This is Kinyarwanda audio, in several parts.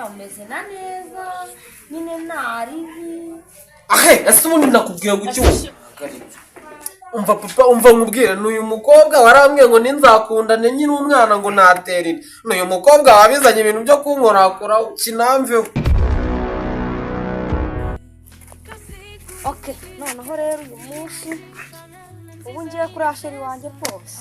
Sha umeze na neza nyine ntaribi. Ahe, ese ubundi nakubwiye ngo icyo umva papa, umva nkubwire, n'uyu mukobwa warambwiye ngo ninzakundane nyine umwana ngo natera inda, n'uyu mukobwa wabizanye ibintu byo kunkorakora kinamveho. Okay, noneho rero uyu munsi ubu ngiye kuri chéri wanjye rwose.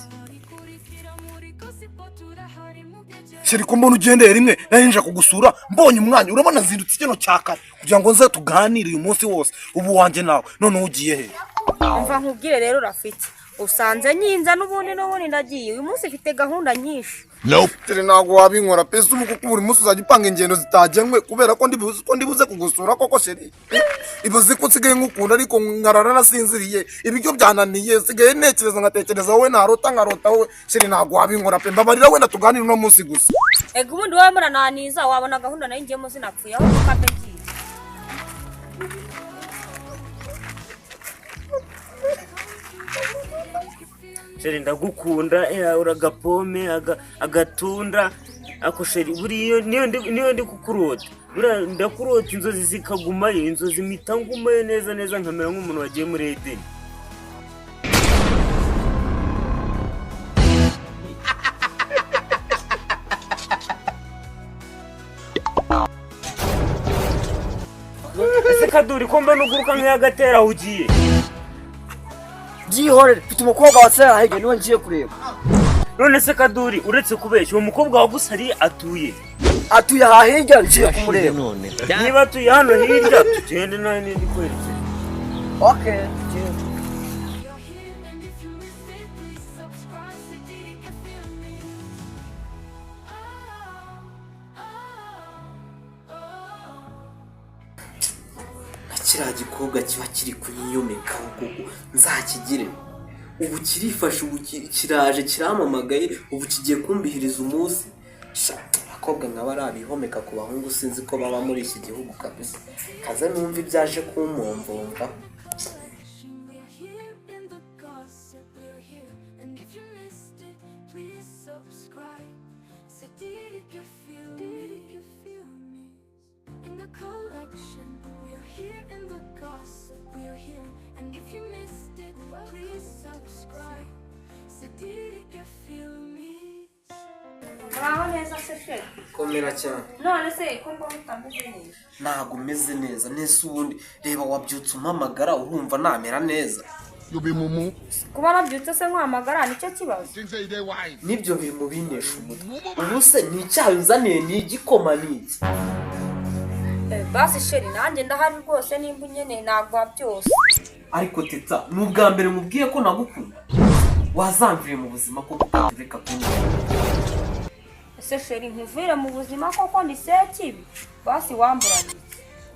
Chéri, ko mbona ugendeye rimwe? Nari nje kugusura, mbonye umwanya. Urabona nzindutse kino cya kare kugira ngo nze tuganire uyu munsi wose, ubu wanjye nawe. Noneho ugiye he? Umva nkubwire rero Rafiki, usanze nyinza n'ubundi ndagiye. Uyu munsi mfite gahunda nyinshi. Chéri, ntabwo wabinkora pe. Se ubu kuko buri munsi uzajya upanga ingendo zitagenwe kubera ko ndibuze kugusura koko? Chéri, ibaze ko nsigaye nkukunda ariko nkarara nasinziriye, ibiryo byananiye, nsigaye ntekereza ngatekereza wowe, narota nkarota wowe. Chéri, ntabwo wabinkora pe, mbabarira wenda tuganire uno munsi gusa. Ega ubundi wowe murananiza, wabona gahunda nayo ngiyemo sinapfuye aho mukambe ngiye. Chéri, ndagukunda, uragapome agatunda ako. Chéri, buriya niyo ndi kukurota, buriya ndakurota inzozi zikagumayo, inzozi mpita ngumayo neza neza, nkamera nk'umuntu wagiye muri Edeni. Ese Kaduri, ko mbona uguruka nk'agatera, aho ugiye? Byihorere, mfite umukobwa wasera hirya, niwe ngiye kureba. None se Kaduri, uretse kubeshya, uwo mukobwa wagusariye atuye? Atuye aha hirya, ngiye kumureba. Niba atuye hano hirya, tugende nawe n'indi kwerekeza. Okay, tugende. You're here, and if you missed it, please subscribe so you can feel me. Oh, oh, oh. Nka kiriya gikobwa kiba kiri kunyiyomekaho koko nzakigire. Ubu kirifashe, ubu kiraje kiramamagaye, ubu kigiye kumbihiriza umunsi. Sha, abakobwa nkaba ari abihomeka ku bahungu, sinzi ko baba muri iki gihugu kabisa. Kaze numva ibyaje kumpomvomva. We're here in the gossip, we're here, and if you missed it, please subscribe. So did you feel me? You feel me? In the collection, we're here in the gossip, we're here, and if you missed it, please subscribe. So did you feel me? Muraho neza se, chéri? Komera cyane. None se ko mbona utameze neza? Ntabwo umeze neza nese? Ubundi reba, wabyutse umpamagara, urumva namera neza? Kuba nabyutse se nkuhamagara nicyo kibazo? Nibyo biri mu binesha umutwe. Ubu se ni icyayi unzaniye, ni igikoma, ni iki? Basi chéri, nanjye ndahari rwose, nimba unyeneye naguha byose. Ariko Teta, ni ubwa mbere mubwiye ko nagukunda, wazamviye mu buzima koko ukatureka kunywa. Ese chéri, nkuvire mu buzima koko? Ni sekibi? Basi wamburanye iki?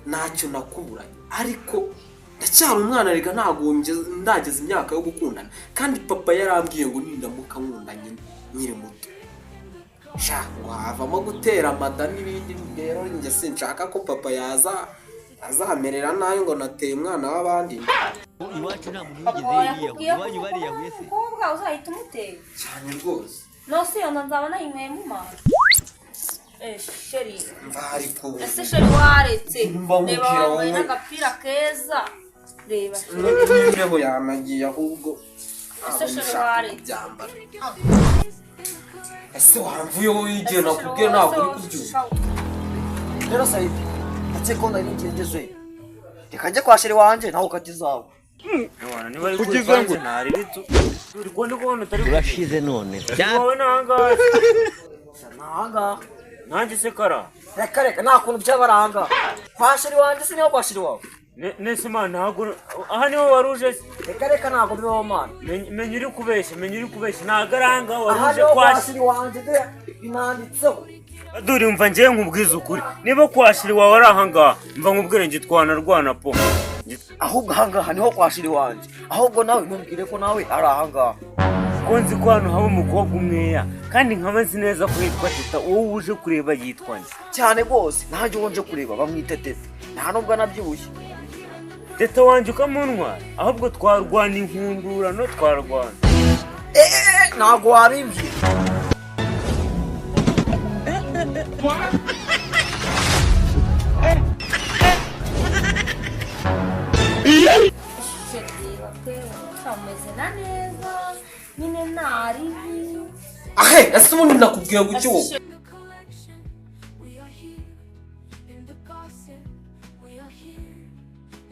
Ntacyo nakuburanye, ariko ndacyari umwana rega, ntabwo ndageza imyaka yo gukundana, kandi papa yarambwiye ngo nindamuka nkundanye nkiri muto, sha, ngo havamo gutera amada n'ibindi. Rero njye sinshaka ko papa yaza azamerera nabi ngo nateye umwana w'abandi. Iwacu nta muntu Papa wigeze wawe yiyahura. yakubwiye ko Iwanyu umukobwa bariyahuye se? w'umukobwa uzahita umutera? Cyane rwose. Nose iyo nda nzaba nayinyweye mu mazi? Chéri. Mva ariko. Ese chéri, waretse? Mba Reba, nkubwira wambaye wowe. n'agapira keza, reba chéri. N'imbeho yanagiye ahubwo. Ese Ntabwo chéri, nshaka waretse? kubyambara. Ese wamvuye wowe? Igihe nakubwiye ntabwo uri kubyumva. Rero Sayidi, ndetse ko nari ngiye ngezeyo, reka njye kwa chéri wanjye, nawe ukajya izawe. Ewana, niba ari kuri banze ntari bitu uri kubona ko utari Urashize none. Wowe n'ahangaha? Ni ahangaha. Nanjye se kara? Reka reka, nta kuntu byaba ari ahangaha kwa chéri wanjye, si niho kwa chéri wawe. Nese man, ntabwo aha niho wari uje se? Reka reka, ntabwo bibaho man. Menya uri kubeshya, menya uri kubeshya, ntabwo ari ahangaha wari Aha uje niho kwa kwa chéri wanjye, dore binanditseho. Dore umva, njyewe nkubwize ukuri, niba kwa chéri wawe ari ahangaha, mva nkubwire, njye twanarwana po. Ahubwo ahangaha niho kwa chéri wanjye, ahubwo nawe ntubwire ko nawe ari ahangaha. Ko nzi ko hano haba umukobwa umweya, kandi nkaba nzi neza ko yitwa Teta, wowe uje kureba yitwa nde? Cyane rwose, nanjye uwo nje kureba bamwita Teta, nta nubwo anabyibushye. Teta wanjye ukamuntwara? Ahubwo twarwana inkundurano, twarwana. Eee, ntabwo wabimbwiye. he? Ese ubundi nakubwiye ngo iki wowe? In the collection, we are here. In the gossip, we are here.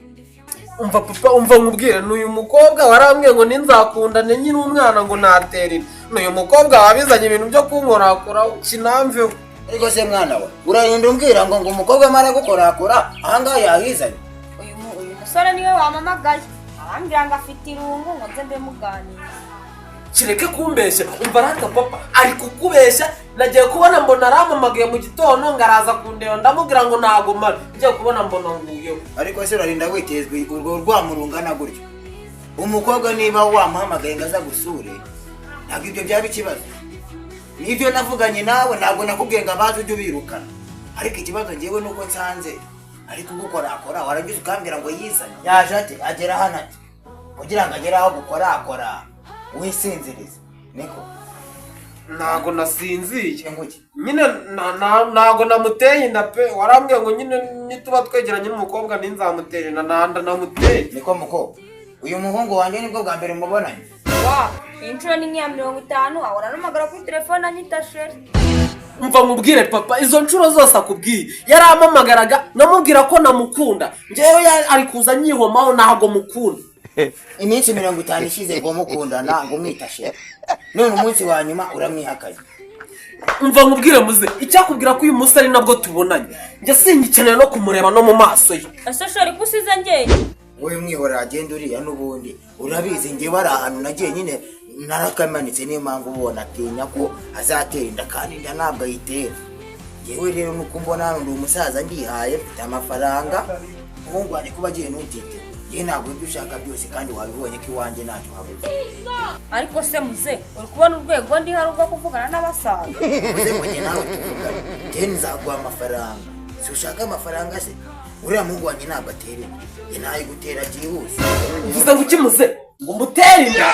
And if you missed Umva papa, umva nkubwire, n'uyu mukobwa warambwiye ngo ninzakundane nyine umwana ngo natera inda. N'uyu mukobwa wabizanye ibintu byo kunkorakora kinamveho. Ariko se mwana we, urarinda umbwira ngo umukobwa amara gukorakora ahangaha yahizanye? Uyu musore niwe wampamagaye, arambwira ngo afite irungu, ngo nze mbe muganiriza. Kireke kumbeshya. Umva rata papa, ari kukubeshya. Nagiye kubona mbona arampamagaye mu gitondo ngo araza kundeba, ndamubwira ngo ntago mara. Ngiye kubona mbona nguyeho. Ariko se urarinda witezwa urwo rwamurungana gutyo? Umukobwa niba wamuhamagaye ngo aza gusure, ntabwo ibyo byaba ikibazo. Nibyo navuganye nawe, ntabwo nakubwiye ngo abaze ujye ubirukana. Ariko ikibazo ngewe nuko nsanze ari kugukorakora, warangiza ukambwira ngo yizanye. Yaje ate? Agera hano ate kugira ngo agere aho gukorakora wisinzirize? Niko? Ntago nasinziye. Nguki? Nyine ntago namuteye inda pe. Warambwiye ngo nyine nituba twegeranye n'umukobwa ninzamutera inda. Nta nda namuteye. Niko mukobwa, uyu muhungu wanjye nibwo bwa mbere mubonanye? Wa, iyi nshuro ni nk'iya 50 ahora aramagara kuri telefone anyita chéri. Umva nkubwire papa, izo nshuro zose akubwiye yarampamagaraga namubwira ko namukunda. Njyewe ari kuza anyihomaho, ntago mukunda. Iminsi 50 ishize ngo mukundana, ngo umwita chéri, none umunsi wa nyuma uramwihakanye. Umva nkubwire muze, icyakubwira ko uyu munsi ari nabwo tubonanye, njye singikeneye no kumureba no mu maso ye. Ese chéri, ko usize njyenyine? Wowe mwihorera agenda uriya, n'ubundi urabizi ngewe ari ahantu nagiye nyine narakamanitse, niyo mpamvu ubona atinya ko azatera inda, kandi inda ntabwo ayitera. Ngewe rero nuko mbona hano ndi umusaza, ndihaye, mfite amafaranga. Umuhungu wanjye kuba agiye ntutite, ngewe ntabwo ibyo ushaka byose, kandi wabibonye ko iwanjye ntacyo habuze. Ariko se muze, uri kubona urwego ndi hari urwo kuvugana n'abasaza? Uze ngo njye nawe tuvugane, njyewe nzaguha amafaranga. Si ushaka amafaranga se? Uriya muhungu wanjye ntabwo atera inda, njye ntayigutera byihuse. Uvuze ngo ukimuze ngo umutere inda?